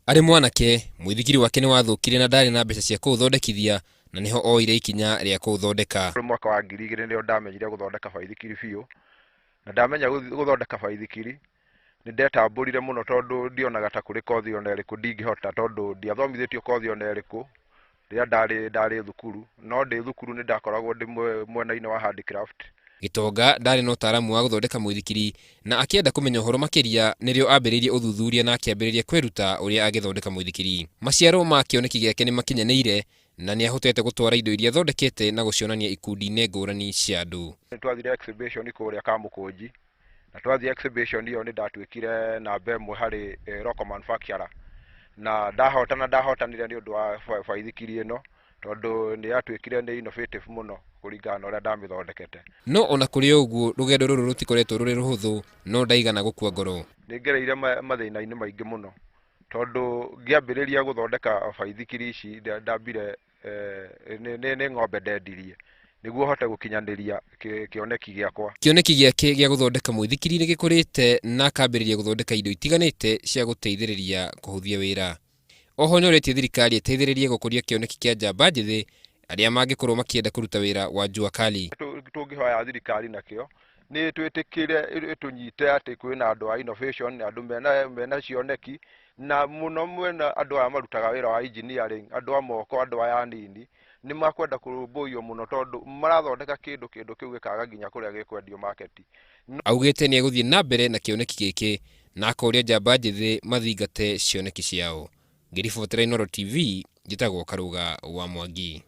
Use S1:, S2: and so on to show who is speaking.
S1: Arĩ mwanake, mũithikiri wake nĩ wathũkire na ndaarĩ na mbeca cia kũũthondekithia na nĩho oire ikinya rĩa kũũthondeka.
S2: Mwaka wa 2000 nĩrĩo ndamenyire gũthondeka baithikiri biũ, na ndamenya gũthondeka baithikiri nĩ ndetambũrire mũno tondũ ndionaga ta kũrĩ kothi ona ĩrĩkũ ndingĩhota tondũ ndiathomithĩtio kothi ona ĩrĩkũ rĩrĩa ndarĩ thukuru, no ndĩ thukuru nĩ ndakoragwo ndĩ mwena-inĩ wa handicraft.
S1: Gĩtonga ndaarĩ na ũtaaramu wa gũthondeka mũithikiri na akĩenda kũmenya ũhoro makĩria nĩrĩo ambĩrĩirie ũthuthuria na akĩambĩrĩria kwĩruta ũrĩa angĩthondeka mũithikiri. Maciaro ma kĩoneki gĩake nĩ makinyanĩire na nĩ ahotete gũtwara indo iria athondekete na gũcionania ikundi-inĩ ngũrani cia andũ.
S2: Nĩ twathire exhibition kũrĩa Kamũkũnji na twathiĩ exhibition ĩyo nĩ ndatuĩkire namba ĩmwe harĩ local manufacturer na ndahotana ndahotanire nĩ ũndũ wa baithikiri ĩno tondũ nĩ yatuĩkire nĩ innovative mũno kũringana na ũrĩa ndamĩthondekete.
S1: No ona kũrĩ o ũguo rũgendo rũrũ rũtikoretwo rũrĩ rũhũthũ no ndaigana gũkua ngoro.
S2: Nĩ ngereire mathĩna-inĩ maingĩ mũno tondũ ngĩambĩrĩria gũthondeka baithikiri ici ndambire nĩ ng'ombe ndendirie nĩguo hote gũkinyanĩria kĩoneki gĩakwa.
S1: Kĩoneki gĩake gĩa gũthondeka mũithikiri nĩ gĩkũrĩte na akambĩrĩria gũthondeka indo itiganĩte cia gũteithĩrĩria kũhũthia wĩra. Oho nĩorĩtie thirikari ĩteithĩrĩrie gũkũria kĩoneki kĩa njamba njĩthĩ arĩa mangĩkorwo makĩenda kũruta wĩra wa jua kali.
S2: Tũngĩhoya thirikari nakĩo nĩ twĩtĩkĩre ĩtũnyite atĩ kwĩna andũ a innovation, andũ mena cioneki na mũno mwena andũ aya marutaga wĩra wa engineering, andũ a moko, andũ aya anini nĩ makwenda kũrũmbũiyo mũno tondũ marathondeka kĩndũ kĩndũ kĩu gĩkaga nginya kũrĩa gĩkwendio market.
S1: Augĩte nĩ egũthiĩ na mbere na kĩoneki gĩkĩ na akoria njamba njĩthĩ mathingate cioneki ciao. Ngĩribotera Inooro TV, njĩtagwo Karũga wa Mwangi.